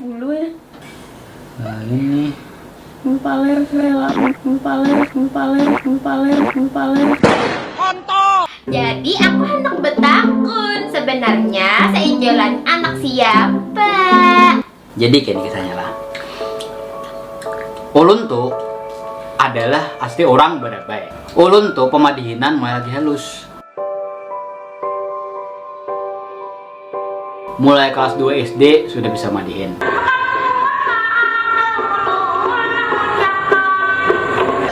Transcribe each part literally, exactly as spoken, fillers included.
Dulu ya. Lain nih. Mupaler rela, mupaler, mupaler, mupaler, mupaler. Jadi aku hendak betakun, sebenarnya seijolan anak siapa? Jadi kini kisahnya lah. Ulun tuh adalah asli orang Barabai. Ulun tuh pemadihinan mulai lagi halus. Mulai kelas dua S D sudah bisa madihin.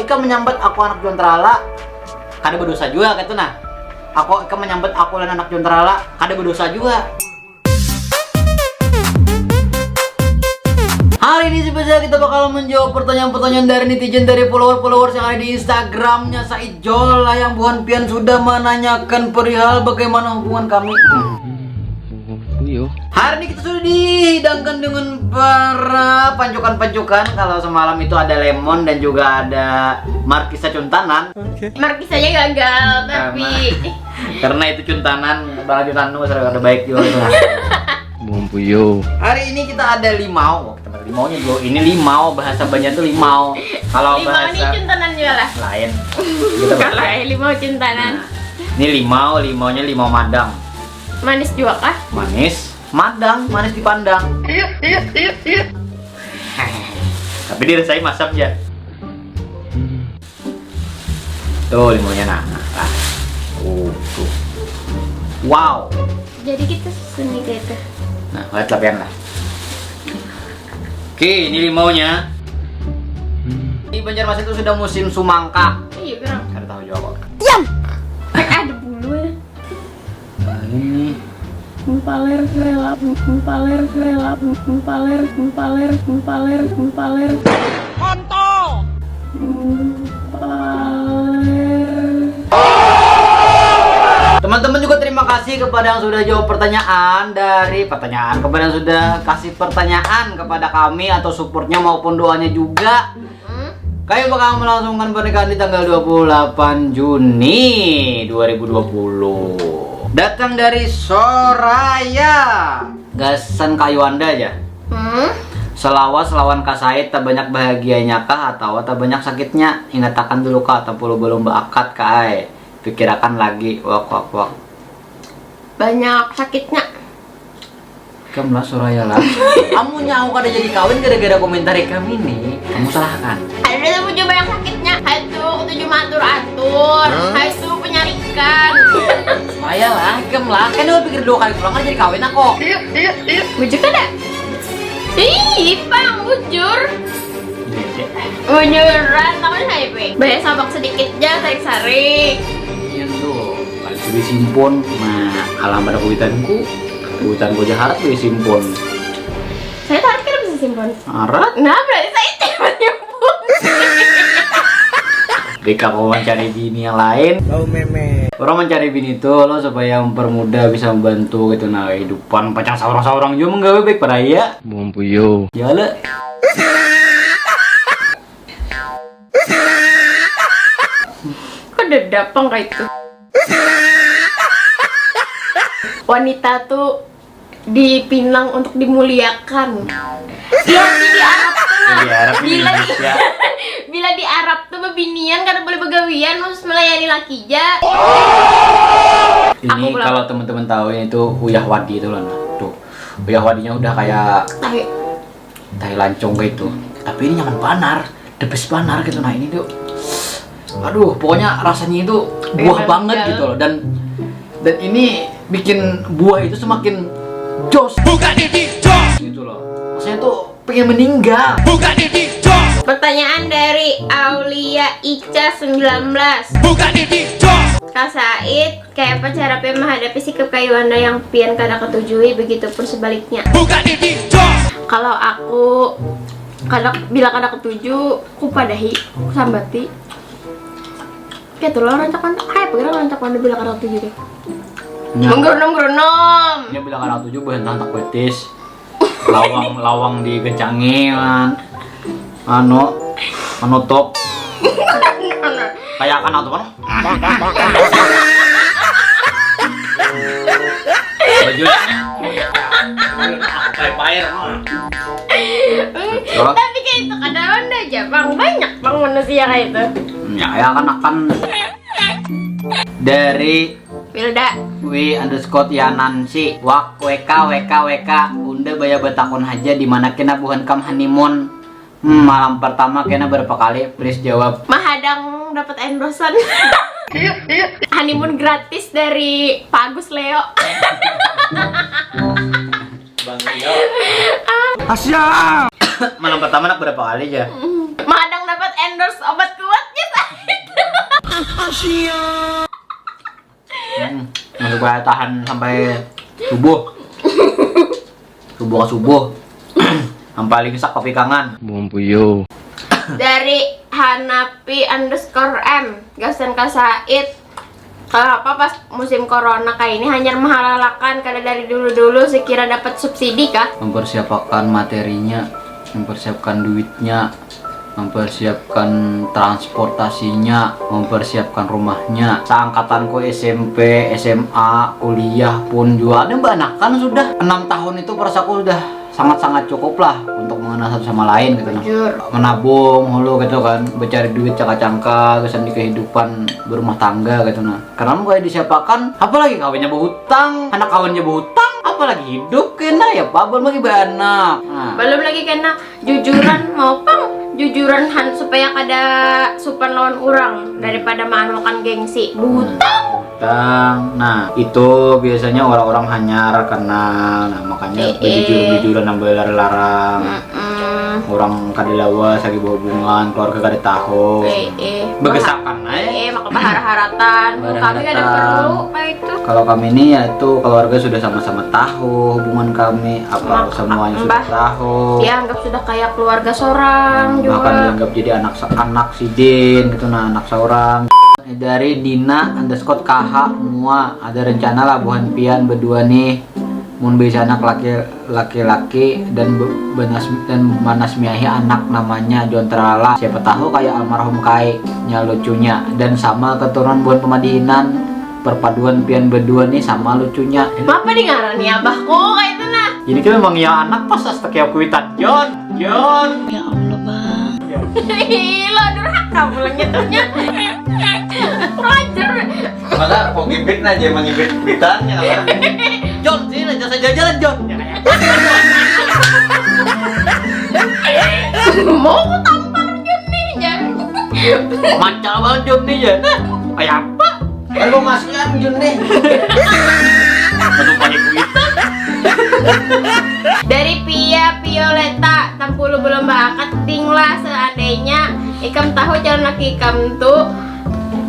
Ikam menyambat aku anak John Terala, kada berdosa juga gitu nah. Aku ikam menyambat aku lain anak John Terala, kada berdosa juga. Hari ini spesial kita bakal menjawab pertanyaan-pertanyaan dari netizen, dari follower-followers yang ada di Instagramnya Said Jol lah yang buhan pian sudah menanyakan perihal bagaimana hubungan kami. Hari ini kita sudah dihidangkan dengan para pancukan-pancukan. Kalau semalam itu ada lemon dan juga ada markisa cuntanan. Markisanya gagal, tapi karena itu cuntanan, bala cuntanan tuh kada baik juga gitu lah. Bumbuyo. Hari ini kita ada limau. Kita ada limaunya dulu. Ini limau, bahasa Banjar tuh limau. Kalau limau ini bahasa cuntanan juga lah. Lain. Gitu, kalau limau cuntanan. Nah, ini limau, limaunya limau madang. Manis juga kah? Manis, madang, manis dipandang. Tapi dirasai masam ya. Tuh limaunya nah. Nah, nah. Uh, tuh. Wow. Jadi kita susun nih kayak itu. Nah, lihat lapian lah. Oke, ini limaunya. Di Banjarmasin itu sudah musim sumangka. Iya, berang. Kada tahu juga kok. Diam. Ada bulu ya. Nah, ini. Mupaler rela, mupaler rela, mupaler, mupaler, mupaler, mupaler. Kontol. Mupaler. Teman-teman juga terima kasih kepada yang sudah jawab pertanyaan dari pertanyaan kepada yang sudah kasih pertanyaan kepada kami atau supportnya maupun doanya juga. Kami bakal melangsungkan pernikahan di tanggal dua puluh delapan Juni dua ribu dua puluh. Datang dari Soraya. Gasan Kak Yuanda aja. Hmm? Selawas lawan Kak Said, tak banyak bahagianya kah atau tak banyak sakitnya? Ingatakan dulu kah, atau puluh belum beakad kah ai? Pikirakan lagi, wak wak wak. Banyak sakitnya. Ikam lah, Soraya lah. Amunnya aku kada jadi kawin gara-gara komentar ikam ini, kamu salahkan. Ada tuh punya banyak sakitnya. Hai tuh, ketujuh matur atur. Hai tuh, penyarikan. Soraya lah, ikam lah. Kan udah pikir dua kali pulang kan jadi kawin aku. Bujur kada? Ih, pang, bujur. Bujuran, tahu saya, Pe? Banyak sabak sedikit aja, tarik sari. Iya tuh, kali sudah simpon. Nah, alam pada kuitanku. Kuitanku aja harat beli simpon. Saya tarik kada bisa simpon. Harat? Nah, berarti saya tidak menyumpun. Deka mau mencari bini yang lain. Bau meme. Orang mencari bini tuh lo supaya mempermudah, bisa membantu gitu. Nah, kehidupan pacang seorang-seorang juga menggawe baik pada iya. Bumpuyo. Ya le. Kok dedapang kayak itu? Wanita tuh dipinang untuk dimuliakan. Iya, di Arab tuh nah. Di Arab, bila di, Indonesia. Bila di Arab tuh bebinian kada boleh begawian, harus melayani laki ja. Ini kalau teman-teman tahu ini tuh Uyah Wadi itu loh, nah. Tuh, Uyah Wadinya udah kayak tai lancung kayak itu, tapi ini nyaman banar, the best banar gitu. Nah, ini tuh, aduh, pokoknya rasanya itu buah banget gitu loh. Dan dan ini bikin buah itu semakin jos. Buka didi jos. Gitu loh, rasanya tuh pengen meninggal. Buka didi jos. Pertanyaan dari Aulia Ica sembilan belas. Buka didi jos. Kak Said, kayak apa cara pian menghadapi sikap Kak Yuanda yang pian kada ketujui, begitupun sebaliknya? Buka didi jos. Kalau aku kada, bila kada ketuju, ku padahi, ku sambati. Kayak tuh lo rancak mantap, kayak apa rancak mantap bila kada ketuju tuh? Menggeronom-geronom. Ya bila kada ketuju, buhan tantak betis. Lawang, lawang digencangi kan. Anu, menutup. Kayak akan apa? Baju pair-pair. Tapi kayak itu kada ronda aja, Bang. Banyak, Bang, manusia kayak itu. Ya, ya kan akan dari Wilda. W underscore Yanansi. Wak, W K, W K, W K. Unda baya batakun haja di mana kena buhan kam honeymoon. Hmm, malam pertama kena berapa kali? Please jawab. Mahadang dapat endorsean. Honeymoon gratis dari Pak Agus Leo. Bang Leo. Malam pertama nak berapa kali aja? Mahadang dapat endorse obat kuatnya sakit. Hmm, masuk tahan sampai subuh. Subuh ke subuh. Sampai lingsak kepikangan. Bumpuyo. Dari Hanapi underscore M. Gasan Kak Said. Kenapa pas musim corona kayak ini hanya menghalalkan kada dari dulu-dulu sekira dapat subsidi kah? Mempersiapkan materinya, mempersiapkan duitnya, mempersiapkan transportasinya, mempersiapkan rumahnya. Seangkatanku S M P, S M A, kuliah pun juga ada mbak anakan sudah enam tahun itu perasaku sudah sangat-sangat cukup lah untuk mengenal satu sama lain gitu nah. Menabung hulu gitu kan, mencari duit cangka-cangka kesan di kehidupan berumah tangga gitu nah. Karena mau kayak disiapakan, apalagi kawinnya berhutang, anak kawinnya berhutang, apalagi hidup kena ya Pak, belum lagi beranak. Nah. Belum lagi kena jujuran mau pang jujuran han supaya kada supan lawan orang daripada manuakan gengsi buta. Nah, nah, itu biasanya orang-orang hanyar kenal, nah makanya eh, eh. Bejujur-jujuran nambah larang-larang. Mm-mm. Orang kada lawas lagi berhubungan, keluarga kada tahu. Eh, eh. Begesakan eh, eh, maka bahara-haratan. Kami kada perlu apa itu. Kalau kami ini ya itu keluarga sudah sama-sama tahu hubungan kami, apa semuanya sudah tahu. Dianggap sudah kayak keluarga seorang juga. Bahkan dianggap jadi anak anak sidin gitu nah, anak seorang. Dari Dina underscore K H mua, ada rencana lah buhan pian berdua nih mun bisa anak laki laki-laki dan be- benas dan manasmiahi anak namanya John Tralala. Siapa tahu kayak almarhum Kai nya lucunya dan sama keturunan buhan pemadihinan. Perpaduan pian berdua nih sama lucunya. Apa dengaran nih abahku kayak itu nah? Jadi kan memang ya anak pas astaga kuitan John, John. Ya Allah bang. Ih, lo durhaka pulang jatuhnya. Roger. Maka kok gibit aja mengibit bitannya apa? John sini aja saya jalan John. Mau tampar John nih ya. Macal banget John nih ya. Kayak apa? Baru masuk ya John nih. Aduh banyak duit. Dari Pia Violeta, tampulu belum bakat ding lah seandainya ikam tahu calon laki ikam tuh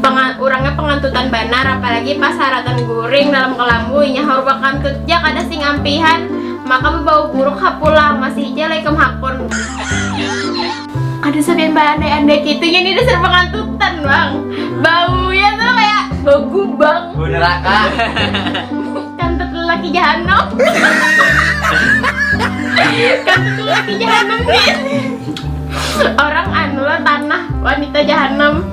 penga- orangnya pengantutan banar, apalagi pas haratan guring dalam kelambu inya haur bakantut ja kada sing ampihan maka bebau buruk ha pulang masih ja lah ikam hakun. Kada sapian baandai-andai kitu nya ni dasar pangantutan bang. Baunya tuh kayak bau gubang. Bau neraka. Kantut lelaki jahanam. Kantut lelaki jahanam nih. Orang anu lah tanah wanita jahanam.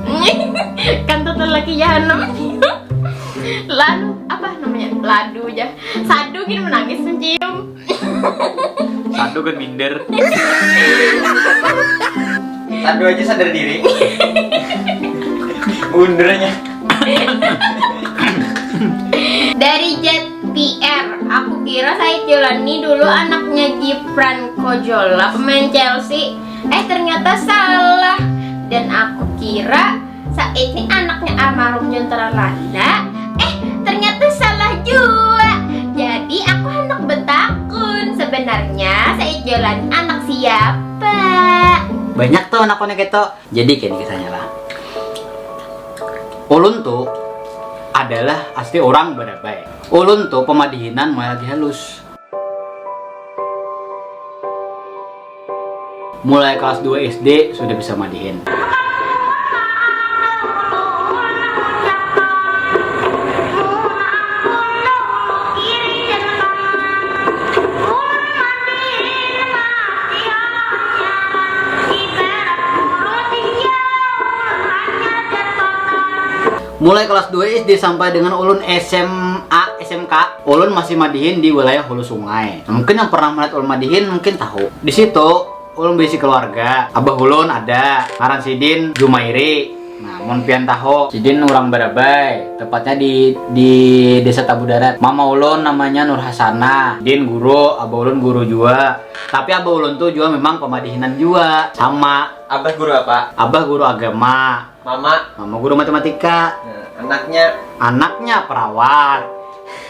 Kantut lelaki jahanam. Lalu apa namanya ladu aja. Sadu gini menangis mencium. Satu kan minder. Satu aja sadar diri. Bundernya. Dari Jet P R, aku kira Said Jolani dulu anaknya Gibran Kojola pemain Chelsea. Eh ternyata salah. Dan aku kira Said ini anaknya almarhum Jontra Landa. Eh, ternyata salah juga. Jadi aku hendak betakun sebenarnya Said Jolan anak siapa? Banyak tuh anak konek itu. Jadi kayak kisahnya lah. Ulun tuh adalah asli orang Barabai. Ulun tuh pemadihinan mulai lagi halus. Mulai kelas dua S D sudah bisa madihin. Mulai kelas dua S D sampai dengan ulun S M A, S M K, ulun masih madihin di wilayah hulu sungai. Mungkin yang pernah melihat ulun madihin mungkin tahu. Di situ Ulun berisi keluarga. Abah ulun ada, ngaran sidin Jumairi. Nah, mun pian tahu, sidin orang Barabai, tepatnya di di Desa Tabu Darat. Mama ulun namanya Nur Hasanah. Sidin guru, abah ulun guru jua. Tapi abah ulun tuh juga memang pamadihinan jua. Sama. Abah guru apa? Abah guru agama. Mama? Mama guru matematika. Nah, anaknya? Anaknya perawat.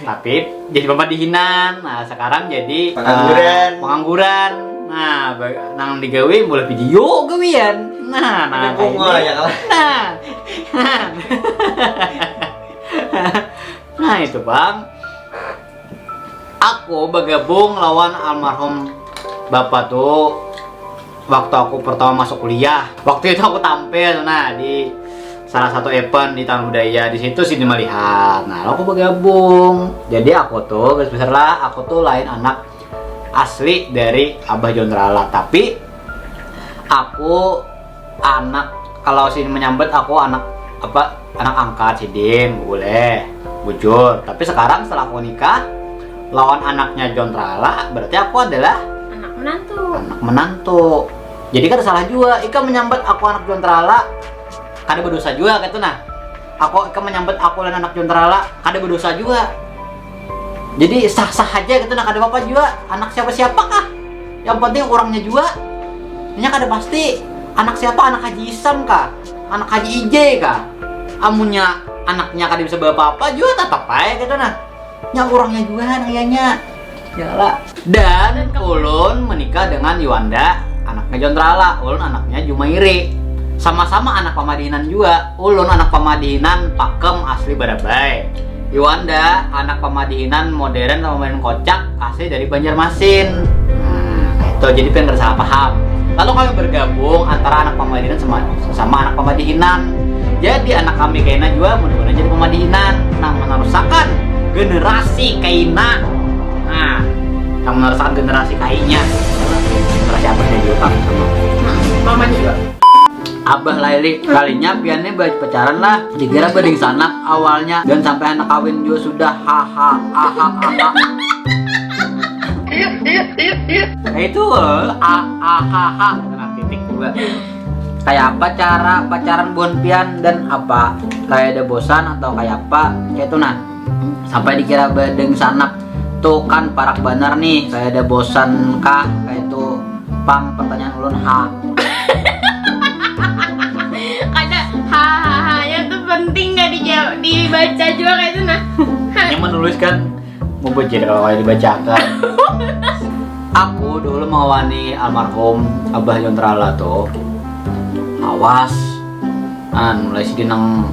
Tapi jadi pamadihinan. Nah, sekarang jadi pengangguran. Eh, pengangguran. Nah, ba- nang digawe boleh video gawian. Nah, nah, kayak ini. Ya, kalah. Nah. Nah, itu, Bang. Aku bergabung lawan almarhum bapak tuh waktu aku pertama masuk kuliah. Waktu itu aku tampil, nah, di salah satu event di Taman Budaya. Di situ sih melihat. Nah, aku bergabung. Jadi aku tuh, garis besar lah, aku tuh lain anak asli dari Abah John Rala. Tapi aku anak, kalau sih menyambut aku anak apa, anak angkat sidin, boleh, bujur. Tapi sekarang setelah aku nikah lawan anaknya John Rala, berarti aku adalah anak menantu. Anak menantu. Jadi kada salah juga, ikam menyambut aku anak John Rala, kada berdosa juga gitu nah. Aku, ikam menyambut aku lawan anak John Rala, kada berdosa juga. Jadi sah-sah aja gitu nah, kada apa-apa juga. Anak siapa-siapa kah? Yang penting orangnya juga. Nya kada pasti anak siapa, anak Haji Isam kah? Anak Haji Ijai kah? Amunnya anaknya kada bisa bawa apa-apa juga, tetap aja gitu nah. Nya orangnya juga nang iyanya. Yalah. Dan ulun menikah dengan Yuanda, anaknya John Rala. Ulun anaknya Jumairi. Sama-sama anak pamadihinan juga. Ulun anak pamadihinan pakem asli Barabai. Iwanda, anak pamadihinan modern, pamadihinan kocak, asli dari Banjarmasin. Nah, itu jadi pian kada salah paham. Lalu kami bergabung antara anak pamadihinan sama, sama anak pamadihinan. Jadi anak kami kaina jua mudah-mudahan jadi pamadihinan nang menerusakan generasi kaina. Nah, nang menerusakan generasi kainya. Generasi apa sih juga, Pak? Sama. Mamanya juga. Abah Laili, kalinya pian nih pacaran lah. Dikira badingsanak awalnya dan sampai anak kawin juga sudah. Haha, aha, aha. Nah, itu loh, a a ha ha. Nah, titik dua. Kayak apa cara pacaran buhan pian dan apa kayak ada bosan atau kayak apa? Kayak itu nah. Sampai dikira badingsanak. Tuh kan parak banar nih, kayak ada bosan kah? Kayak itu. Pang, pertanyaan ulun, ha. Kada, ha ha ha, yang tuh penting gak dijawab, dibaca juga kayak itu nah. Yang menuliskan mau baca kalau kayak dibacakan. Aku dulu mengawani almarhum Abah John Rala tuh. Awas. Nah, mulai sidin nang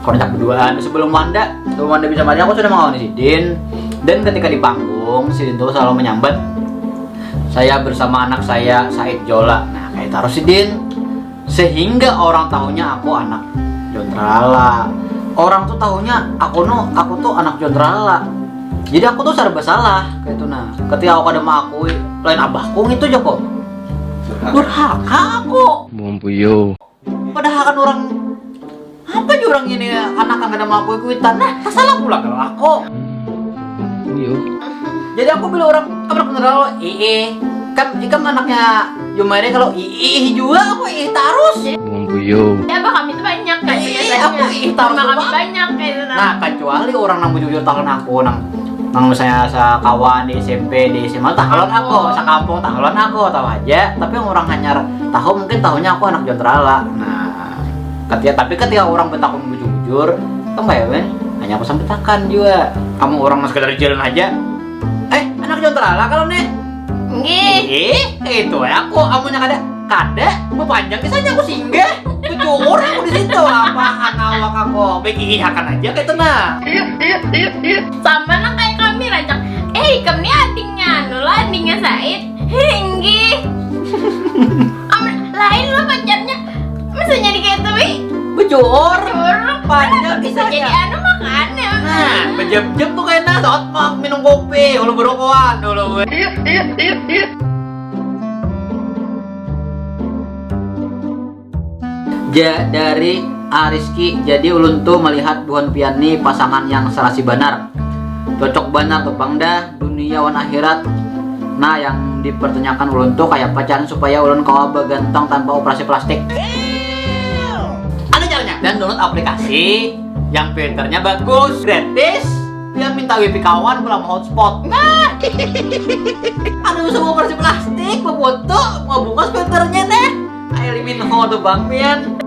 kontak berduaan sebelum Wanda, sebelum Wanda bisa mati, aku sudah mengawani sidin. Dan ketika di panggung, sidin tuh selalu menyambat, "Saya bersama anak saya, Said Jola." Nah, kayak taruh sidin. Sehingga orang tahunya aku anak John Rala. Orang tuh tahunya aku nu, aku tuh anak John Rala. Jadi aku tuh serba salah kayak itu nah. Ketika aku kada mengakui, lain abahku gitu aja kok. Durhaka aku. Bumpuyo. Padahal kan orang apa aja orang ini anak yang kada mengakui kuitan. Nah, salah pula kalau aku. Iyo. Jadi aku bila orang kabar kenal lo, ih, kan ikam anaknya Jumairi kalau ih juga aku ih terus. Bumpuyo. Ya apa kami tuh banyak kan. Ih, aku ih terus. Kami banyak kayak itu nah. Nah, kecuali orang nang bujur-bujur tahu aku nang nang misalnya sakawan di S M P, di S M A, tahuan aku, sakampung tahuan aku, tahu aja. Tapi orang hanyar tahu mungkin tahunya aku anak John Rala. Nah, ketika tapi ketika orang betakun bujur-bujur, kan bae men, hanya aku sampitakan juga. Kamu orang sekedar jalan aja. Eh, anak John Rala kalau nih. Nggih. Eh, itu ya aku amunnya kada kada bepanjang kisahnya aku singgah. Bujur aku di situ apa awak aku. Baik akan aja kayak itu nah. Sama nang kayak kami rancak. Eh, ikam nih adingnya anu lah, adingnya Said. Hinggi. Am, lain lah pacarnya. Masa jadi kayak itu, wi? Bujur. Bujur. Panjang bisa jadi anu makan ya. Nah, bejam-jam tuh kayak nah, saat mau minum kopi, kalau berokokan dulu, wi. Ja, dari Ariski, jadi ulun tuh melihat buhan pian nih pasangan yang serasi banar. Cocok banar tuh pang dah dunia wan akhirat. Nah, yang Dipertanyakan ulun tuh kayak apa caranya supaya ulun kawa baganteng tanpa operasi plastik. Ada caranya. Dan download aplikasi yang filternya bagus, gratis. Dia minta wifi kawan, belum hotspot. Nah, ada usah mau operasi plastik, mau foto, mau bungkus filternya teh. Kayak Lee Min Ho tuh bang, pian.